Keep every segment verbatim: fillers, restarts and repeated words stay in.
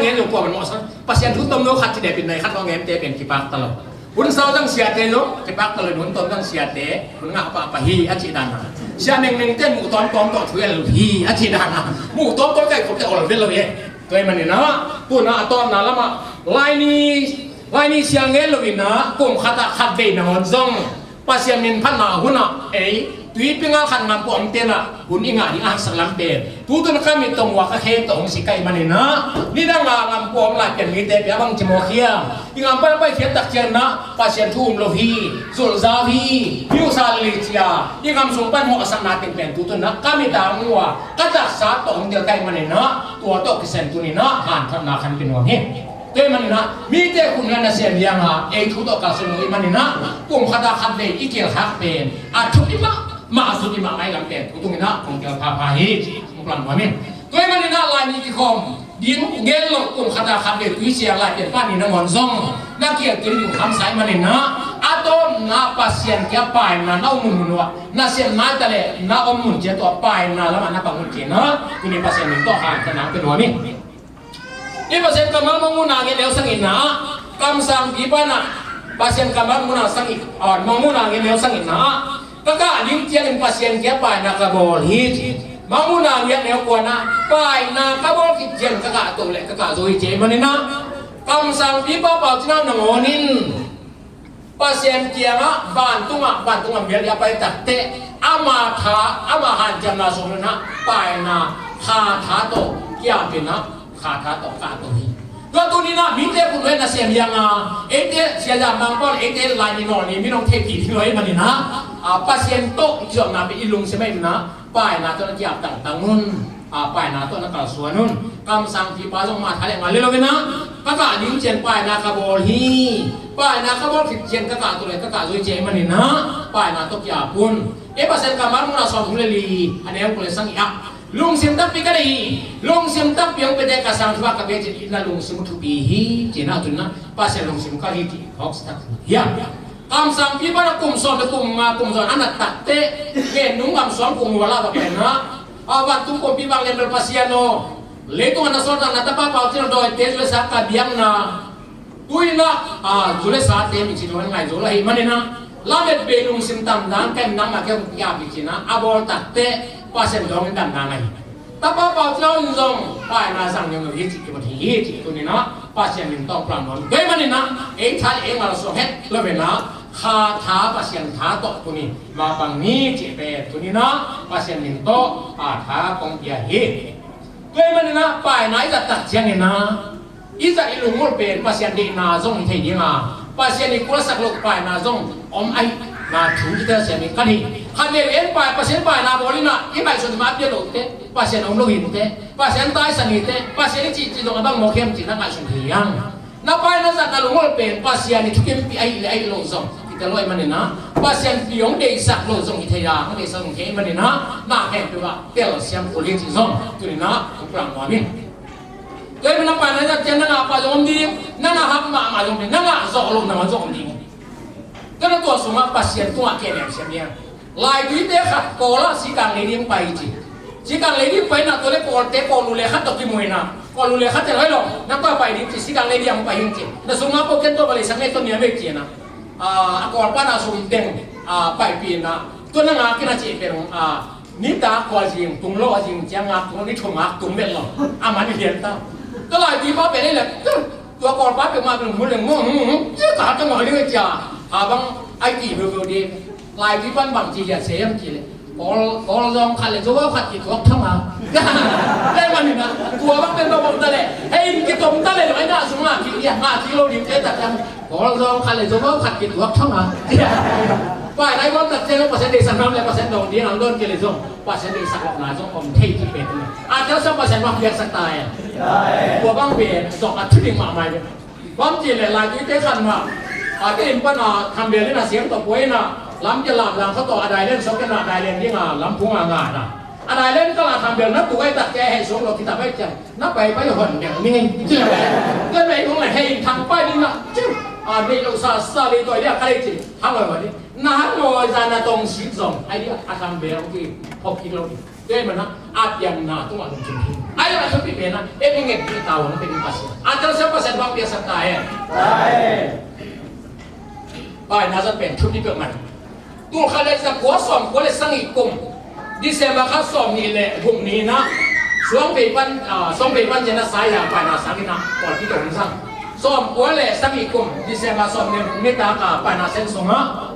ngen lo, kuaman mawhsak. Pasian thu tomno khat ci depin nai khat hong ngemte pen kipakta lo. Hun sau zang siate zong kipakta lo, hun tom zang siate hun ngah pahpah hi a cih dan a. Sia Mengmeng ten muh tawmtawm tawh thu el hi a cih dan a. Muh tawmtawm kai khop te ol vel lo hi. Tua ahih manin ah, tuna a tawpna lamah Laini, Laini sia ngen lo in ah, kum khatah khat vei nangawn zong Pasian min phatna hunah ei tuipi ngal khat ngam pawh omte nah hun i ngah ding a haksak lam pen, tu tun ka mit tawh muak a khei tawh hong si ka hih manin ah, nidang a ngam pawh om lai pen mite pia bang ci mawk hiam? I ngam pan a paikhiat tak ciangin ah Pasian thu um lo hi, zulzau hi, piusa lili cia i ngam sung pan mawhsakna teng pen tu tun ah ka mit a hong mu a, ka taksa tawh hong tel ka hih manin ah, tua tawh kisai tunin ah hanthawnna khan pia nuam hi. Tua ahih manin ah mite khut ngai nasem liang a ei thu tawh kalsuan lo ahih manin ah, kum khatah khat vei i kilkhak pen a thupi mahmah, a thupi mahmah i lam pen tu tungin ah kong tel phapha hi. Kong plan nuam hi. Tua ahih manin ah Laini kikhawm ding ngen lo, kum khatah khat vei tui siang lai pen pan ni nangawn zong na kial kiri ding hamsa ahih manin ah, a tawpna Pasian kia paina na om mun mun uh ah, nasem nai ta leh na om mun ciat uh ah paina lamah na pang mun ciat ah, tuni Pasian min tawh hanthawnna pia nuam hi. I Pasian kammal Mangmuhna ngen neu sagihna ah, kamsangpipa in ah Pasian kammal Mangmuhna sagih, ah, Mangmuhna ngen neu sagihna ah, ka kah ding ciangin Pasian kia paina ka bawl hi ci. Mangmuhna ngen neu kuana, paina ka bawl khit ciang ka kahto leh ka kahzo hi ci ahih manin ah, kamsangpipa Pau Cin Hau nangawn in Pasian kiangah vantungah, vantungah mial a pai takteh, ama tha, ama hanciamna sung in ah paina kha tha tawh kiapin ah, kha tha tawh kahto hi. Tua tuni in ah mite khut ngai nasem liang a, eite Sia Za Mang Paul, eite Laini nawn ni, mi nong thei kik ding lo ahih manin ah, ah, Pasian tawh i kizopna pen i lungsim ahih manin ah, paina tawh na kiap tangtang un, a, paina tawh na kalsuan un. Kamsangpipa zong ama tha leh ngal lel lo in ah, ka kah ding ciang paina ka bawl hi. Paina ka bawl khit ciang ka kahto leh ka kahzo hi ci ahih manin ah, paina tawh kiap un. I Pasian kammal Mangmuhna sawmthum leh li, a neu kua leh sagih ah, lungsim takpi ka nei hi. Lungsim takpi hong piate ka sang thu a ka pia cin, na lungsim uh thupi hi ci-in ah, tun ah Pasian lungsim ka hi ci hawk sa tak hi a. Kamsangpipa in ah kum sawm leh kum nga, kum sawm a na takteh, Kennung gam suang kum nga val ah va pai in ah, a, vantung kumpi bang lian bel Pasian aw, leitung a na sawltakna tapa Pau Cin Hau dawite zu leh sa ka biakna, tu in ah, a, zu leh sate mi ci dong ngaih zo lo ahih manin ah, lamet bei lungsim tamdan ka hih manin nangmah kiang kiap hi ci-in ah a bawl takteh, Pasian dawng in damna ngah hi. Tapa Pau Cin Hau in zong paina zang ngiau hi ci, kiphat hi hi ci, tuni in ah Pasian min tawh plan nuam. Tua ahih manin ah ei tha leh ei ngal suak het lo in ah, kha tha, Pasian tha tawh tuni mapang ni cih pen tuni in ah Pasian min tawh, a, tha kong pia hi. Tua ahih manin ah paina i zat tak ciangin ah, i zat i lungngulh pen Pasian deihna zong hi thei ding a, Pasian i kualsak loh paina zong om ahihna thu i telsiam ding ka hi. Khatvei en pai, Pasian paina bawl in ah i ngaihsut mah a pia loh teh, Pasian om lo hi teh, Pasian taisan hi teh, Pasian i cihcih zong a bang mawk hiam cih na ngaihsun thei hi hang. Na paina zat na lungngulh pen Pasian i thukimpih ahih leh ahih loh zong hi thei lo ahih manin ah, Pasian pi hong deihsak loh zong hi thei a, hong deihsak zong hi thei ahih manin ah, na khempeuh ah telsiam kul hi cih zong tuni in ah kong plan nuam hi. Tua ahih manin ah paina i zat ciang na ngah pah zong om ding, na ngah hak mahmah zong om ding, na ngah zawh loh nangawn zong om ding. Tua na tua sungah Pasian tungah kei lem siam ding. Laituite khat Kawl ah sikang lei ding pai ci. Sikang lei ding pai in ah, tua leh Kawlte, Kawl lu leh khat tawh kimu in ah, Kawl lu leh khat te loi lo, na tua pai ding ci, sikang lei ding pai hi ci. Na sungah pawh ken tua va leisak leh tua niam ei ci in ah, a, a Kawlpa in ah sum teng, a, paipih in ah, tua na ngak in ah ci pen, a, nitak kua zing tung lo, a zing ciang ngak tung, ni thum ngak tung vet lo. A man i lian ta. Tua laituipa pen ei leh, tua Kawlpa peuhmah pen hong mu leng maw, hmm, hmm, hmm, ci ka ta ngawh ding ei ci a. A bang ai ti veuveuveu ding. Laituipa in bang ci hiat se hiam cih leh, Kawl, Kawl zawng khat leh Zogam khat kituak thong a. Tua ahih manin ah, tua bang pen bang bang ta leh, hei in kitom ta leh, lo ai ngah sung ngah kik, ngah kik lo ding te tak ciang. Kawl zawng khat leh Zogam khat kituak thong a. Pai nai bang tak ciang Pasian deihsak ngam leh Pasian dawng ding ang dawn kei leh zong, Pasian deihsak lawhna zong om thei cih pen. A telsiam Pasian mah piaksak ta e. Tua bang pen zong a thu ding mahmah hi. Bang ci leh laituite khat mah, a, te inn pan a, Thambel in a siang tawh pua in a, lam kia lamlang khat tawh a dailen sawk in a, dailen ding a lam phung a ngat a. A dailen kal a Thambel na tu ai tak kia heh suak lo kita bai ciang, na pai pai hon deng ning. Tua bai hong leh heh in thang pai ding na, ciu. A, nei lo sa sa lei tawh dia ka lei ci, hang lo ma ding. Na hang lo zan a tong sik zong, ai dia, a Thambel ki, hok ki lo ding. Tua ahih manin a pianna tungah lungkim hi. A Ai, a thupi pen a, e, mi ngen pi tau na pen Pasian. A telsiam Pasian bang piaksak ta hen. Pai na zat pen thupi peuhmah. Tul khat le za kua sawm kua le sagih kum December kha sawm nih le guk ni na, Suang Pei pan, ah, Suang Pei pan ciang a sai a pai na sang in a, pawlpi tawh hong sang. Sawm kua le sagih kum December sawm nih le guk ni tak a pai na sang sung a.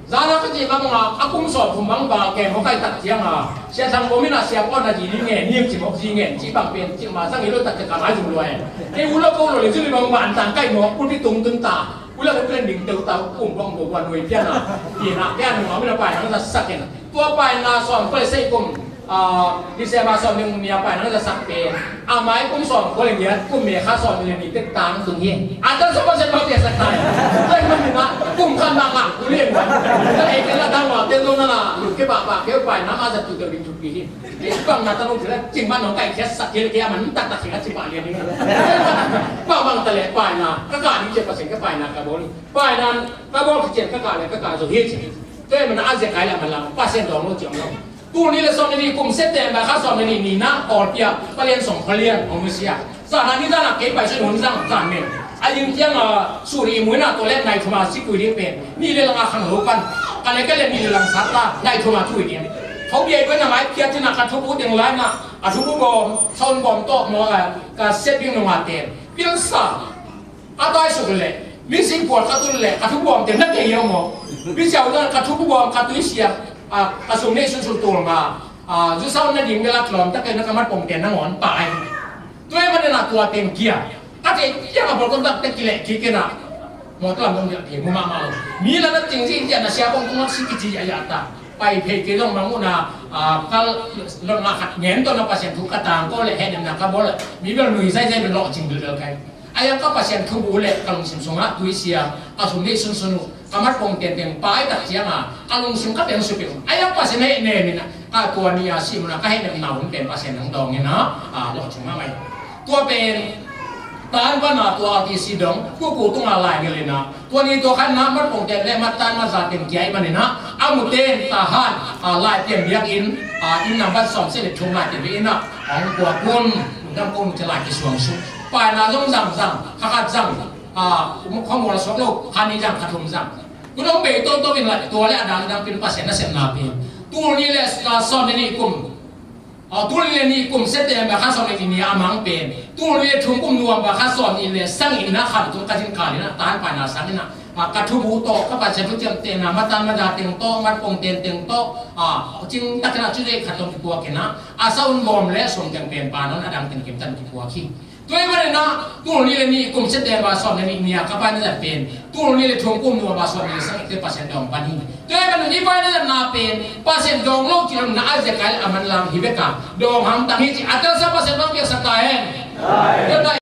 Zan a ka cih bang a, a kum sawm kum bang bang kem hong kai tak ciang a, Sia Thang Bom in a siang awn a zi ni ngen, ni ci mawk zi ngen, ci bang pen, ci ma sang i lo tak ciang ka lai zung lo e. Kei u lo ko lo le zung i bang ban tang kai mawk, u ti tung tun ta, u lo ko pen ding teu ta, um bang bo wan wei pian a, pian a, pian a, mi na pai na sa sak ken. Tua pai na sawm kua le sagih kum, ah, December sawm nih ni a pai na sa sak pen. A mai kum sawm kua le giat, kum me kha sawm nih ni tek tang tung hi. A tan sawm percent bang piaksak ta hi. Tua ahih manin a, kum khat bang a, u lian bang. Ka ei ken la dang wa, ten dong na la, lu ke ba ba, ke pai na ma za tu te ring tu pi hi. Bang na ta nong cila, cing man nong kai khiat sak kil kia man tak tak khiat ci ba lian ni. Bang bang ta le pai na, ka ka ni ke Pasian ka pai na ka bawl. Pai na, ka bawl ka cian ka ka le, ka ka zo hi ci. Tua ahih manin a zia kai la man la, Pasian dawng lo ciang lo. Tul nih le sawm le nih kum September kha sawm le nih ni na, Kawlpi ah Palian Song Khua Lian hong sia. Zan a ni zan a kei pai sun hun zang zan men. A yin kiang a suri mui na to le nai thum a si kui ding pen. Ni le lang a khang lo pan. Ka le ka le ni le lang sat la nai thum a tui ding. Khong bia i na mai kia tin a ka thubu ding lai na. A thubu bawm, sawn bawm tawh maw a ka set ding nung a ten. Pil sa. A tai suk le, mi sing pual ka tun le, ka thu buam te na kei hiam maw? Mi siau dan ka thu buam ka tui siak, a, ka sum nei sun sun tul nga, a, zu sau na ding bela tlawm ta kei na ka mat pong te na ngawn pai. Tua ahih manin a tua teng kia. Ka te kia ka bol kon tak te ki le ki ke na. Maw tua lam dong dia ke mu ma ma lo. Mi la na ting zi dia na sia bong tung si ki ci ya ya ta. Pai phei ke dong ma mu na, a, kal lo nga khat ngen to na Pasian thu ka tang ko le he nem na ka bol. Mi bel nui zai zai bel lo cing bel bel kai. A yang ka Pasian thubu le ka lungsim sungah tui sia, ka sum nih sunsun uh, ka mat kong tenteng pai tak cianga, ka lungsim ka teng supik. A yang Pasian hei ne mina, ka tua ni a si muna ka hei ne na hun pen Pasian nang dong ina, a lo chung ma mai. Tua pen, tan pana tua ti si dong, ku ku tunga lai ni lina. Tua ni tua khan na mat kong ten le mat tan ma za ten kiai manina, a mu ten ta han, a lai ten biak in, a in na bat som se le chung lai ten ina, ong kua kun, dam kong te lai ki suang su. Pai na zong zang zang, kha khat zang, a, um, khong wal suak lo, kha ni zang, kha thum zang. Kun ong bei ton to in la, tua le a dang dang pin Pasian na sem na pin. Tul ni le, a, sawm ni kum. A, tul ni le ni kum September kha sawm ni ni a mang pen. Tul ni le thum kum November kha sawm ni le sang in na khan tung ka jin ka le na, tan pai na sang in na. A, ka thubu to, ka Pasian thu ciam te na, matan mada teng to, mat kong ten teng to. A, cing tak na chu de kha tong tua ke na. A sa un bawm le sawm teng pen pa non a dang teng kim tan ki tua ki. Tua ahih manin a, tul ni le ni kum September sawm le ni ni a ka pai na zat pen. Tul ni le thum kum November sawm ni le sang te Pasian dawng pan hi. Tua ahih manin i pai na zat na pen. Pasian dawng lo ci lo na a zia kai a man lam hi bek a. Dawng hamtang hi ci a telsa Pasian bang piaksak ta hen. Tua ta